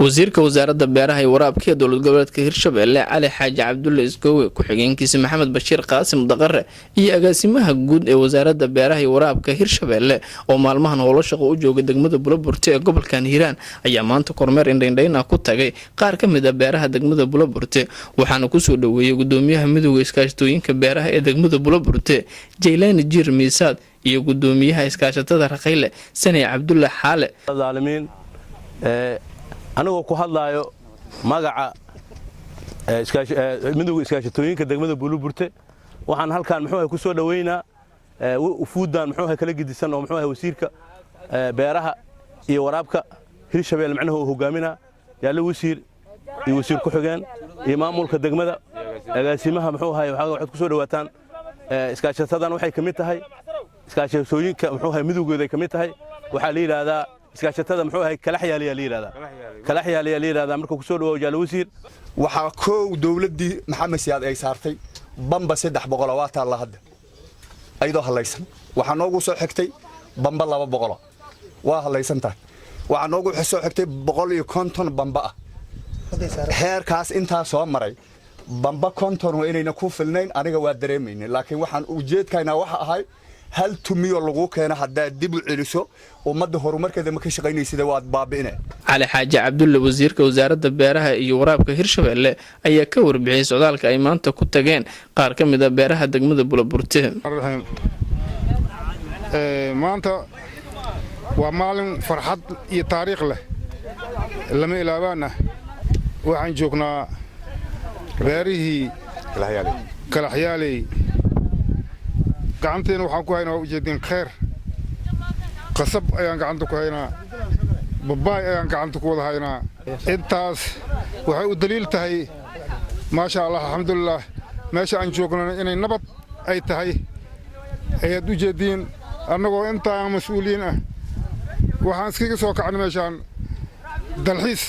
Wasiirka Wasaaradda Beeraha iyo Waraabka ee Dowlad Goboleedka Hirshabelle, Cali Xaaji Cabdulle Isgoowe, ku-xigeenkiisa Maxamed Bashiir Qaasim Daqare iyo agaasimaha guud ee Wasaaradda Beeraha iyo Waraabka Hirshabelle oo maalmahan howlo shaqo u jooga degmada Buloburte ee gobolkan Hiiraan ayaa maanta kormeer indhaindhayn ah ku tagay qaar ka mid ah beeraha degmada Buloburte. Waxaana kusoo dhaweeyey gudoomiyaha Midowda Iskaashatooyinka Beeraha ee degmada Buloburte, Jaylaani Jiir Miisaad, iyo gudoomiyaha iskaashatada Raqayle, Saney Cabdulle Xaale. Anigoo ku hadlaayo magaca Midowga Iskaashatooyinka degmada Buuluburte, waxaan halkaan muxuu ku soo dhoweynaa ufuuddan muxuu kala gedisan oo muxuu wasiirka beeraha iyo waraabka Hirshabelle macnaha uu hogaaminaa, yaallo wasiir iyo wasiir ku-xigeen iyo maamulka degmada, agaasimaha. Muxuu ahay, waxaad ku soo dhowaataan iskaashatadan. Waxay ka mid tahay iskaashatooyinka muxuu ahay midowgooda ay ka mid tahay. Waxaa la yidhaahdaa iskaashatada muxuu ahay Kalaxyaaliyaa la yidhahdaa, Kalaxyaaliyaa la yidhahdaa. Marka ku soo dhawow, jaallo wasiir. Waxaa koow dowladdii Maxamed Siyaad ay saartay bamba 300, waa taalla hadda ayadoo hallaysan. Waxaa noogu soo xigtay bamba 200, waa hallaysan tahay. Waxaa noogu soo xigtay 150 bamba ah. Heerkaas intaa soo maray, bamba 50 waa inayna ku filnayn, aniga waa dareemayna, laakiin waxaan ujeedkaynaa waxa ahay hal tumiyo laguu keeno haddaad dib u celiso, ummadda horumarkeeda ma ka shaqaynaysida, waad baabi'ine. Cali Xaaji Cabdulle, wasiirka Wasaaradda Beeraha iyo Waraabka Hirshabelle, ayaa ka warbixiyey socdaalka ay maanta ku tageen qaar ka mid ah beeraha degmada Buloburte. Maanta waa maalin farxad iyo taariikh leh, lama ilaabaana. Waxaan joognaa beerihii Kalaxyaaley. Gacanteena waxaan ku haynaa, waa ujeedin, kheyr qasab ayaan gacanta ku haynaa, babaay ayaan gacanta ku wada haynaa. Intaas waxay u daliil tahay, maasha Allah, alxamdulilah, meesha aan joognana inay nabad ay tahay ayaad u jeediin. Annagoo intaa mas-uuliyiin ah waxaan iskaga soo kacnay meeshaan dalxiis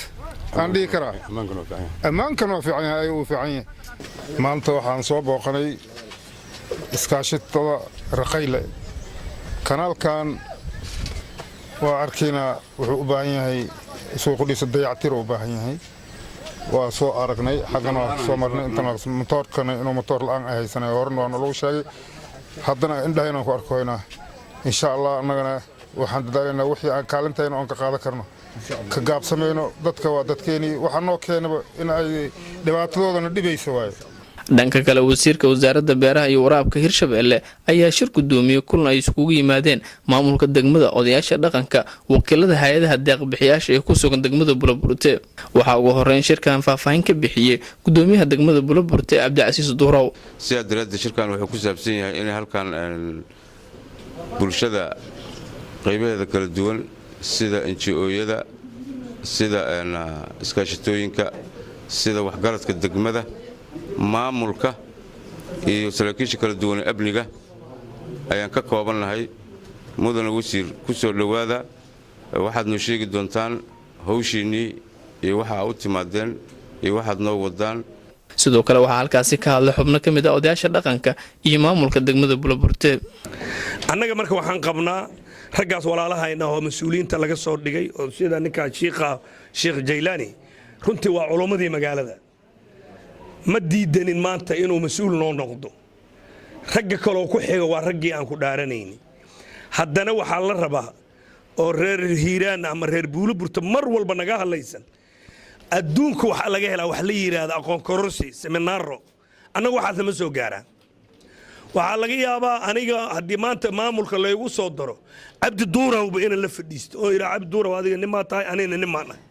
aan dhihi karaa. Ammaankan waa fiican yahay, ayaga uu fiican yahay. Maanta waxaan soo booqanay iskaashatada Raqayle. Kanaalkan waa arkaynaa, wuxuu u baahan yahay suuqudhiisa dayactir u baahan yahay. Waa soo aragnay, xaggana waa soo marnay. Intan motoorkana inuu motoor la'aan ay haysanay horena waa nalagu sheegay, haddana indhaha inaan ku arkoynaa. Insha Allah, annagana waxaan dadaalaynaa wixii aan kaalintayna oon ka qaadan karno, ka gaabsamayno. Dadka waa dadkeenii, waxaa noo keenaba in ay dhibaatadoodana dhibaysa waaye. Dhanka kale, wasiirka Wasaaradda Beeraha iyo Waraabka Hirshabelle ayaa shir gudoomiye kulan ay iskugu yimaadeen maamulka degmada, odayaasha dhaqanka, wakiilada hay-adaha deeqbixiyaasha ee ku sugan degmada Buloburte. Waxaa ugu horeyn shirkan faahfaahin ka bixiyey gudoomiyaha degmada Buloburte, Cabdicasiis Duurow. Sidaa daraaddeed, shirkan wuxuu ku saabsan yahay inay halkan bulshada qaybaheeda kala duwan, sida NGO-yada, sida iskaashatooyinka, sida waxgaradka degmada, maamulka iyo saraakiisha kala duwan ee amniga ayaan ka koobannahay. Mudana wasiir, ku soo dhowaada. Waxaad noo sheegi doontaan hawshiinnii iyo waxa aa u timaadeen iyo waxaad noo wadaan. Sidoo kale waxaa halkaasi ka hadlay xubno ka mid ah odayaasha dhaqanka iyo maamulka degmada Buloburte. Annaga marka waxaan qabnaa raggaas walaalahayna oo mas-uuliyiinta laga soo dhigay, oo sida ninkaa shiikha, Sheekh Jaylaani, runtii waa culummadii magaalada. Ma diidanin maanta inuu mas-uul noo noqdo. Ragga kaloo ku xiga waa raggii aan ku dhaaranayni. Haddana waxaa la rabaa oo reer Hiiraan ama reer Buuloburta mar walba naga hadlaysan, adduunka waxaa laga helaa wax la yidhaahda aqoon kororsi, seminaaro. Annagu waxaas nama soo gaaraa. Waxaa laga yaabaa aniga haddii maanta maamulka laygu soo daro, Cabdi Duurawba inaan la fadhiisto oo yidhaa, "Cabdi Duuraw, adiga nimaa tahay, anigna nimaan ahay."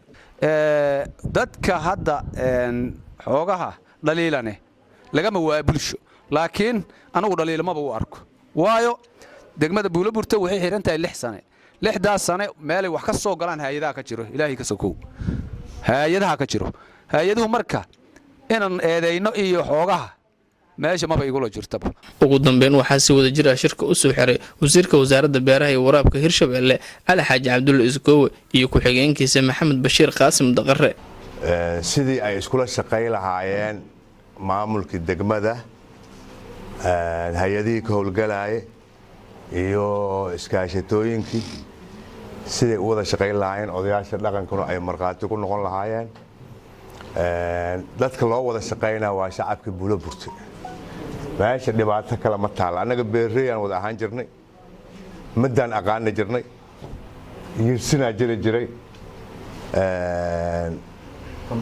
Dadka hadda xoogaha dhaliilane lagama waayo bulsho, laakiin anagu dhaliilmaba u arko, waayo degmada Buuloburta waxay xidhan tahay 6 sane. 6daas sane meelay wax ka soo galaan hay-adaha ka jiro, Ilaahay ka sokow hay-adaha ka jiro. Hay-aduhu marka inaan eedayno iyo xoogaha meesha maba igula jirtaba. Ugu dambeyn waxaa si wada jir ah shirka u soo xiray wasiirka Wasaaradda Beeraha iyo Waraabka Hirshabelle, Cali Xaaji Cabdulle Isgoowe, iyo ku-xigeenkiisa Maxamed Bashiir Qaasim Daqare. Sidii ay iskula shaqay lahaayeen maamulkii degmada, hay-adihii ka howlgalaye iyo iskaashatooyinkii. Siday u wada shaqayn lahaayeen, odayaasha dhaqankuna ay markhaati ku noqon lahaayeen. Dadka loo wada shaqaynaa waa shacabka Buulo Burte. Meesha dhibaato kale ma taalla. Annaga beerreyaan wada ahaan jirnay, maddaan aqaana jirnay, yirsinaa jiri jiray.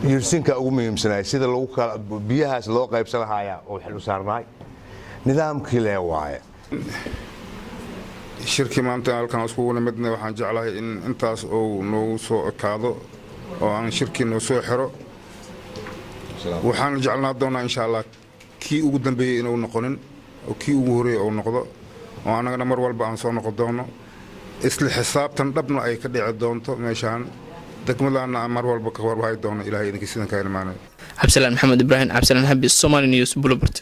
Yirsinka ugu muhiimsanay sida lagu kala biyahaas loo qaybsan lahaaya oo xil u saarnahay nidaamkii lee waaye. Shirkii maanta halkan iskugu nimidna waxaan jeclahay in intaas uu noogu soo ekaado oo aan shirkii noo soo xiro. Waxaan jeclnaa doonaa, insha Allah, kii ugu dambeeyey inuu noqonin oo kii ugu horreeyey uu noqdo, oo annagana mar walba aan soo noqon doono, isla xisaabtan dhabna ay ka dhici doonto meeshaan degmadaana aan mar walba ka warwahay doono. Ilahay idinka sidan kaa imaanay. Cabdisalaan Maxamed Ibraahim, Cabdisalaan Habi, Somali News, Buloburte.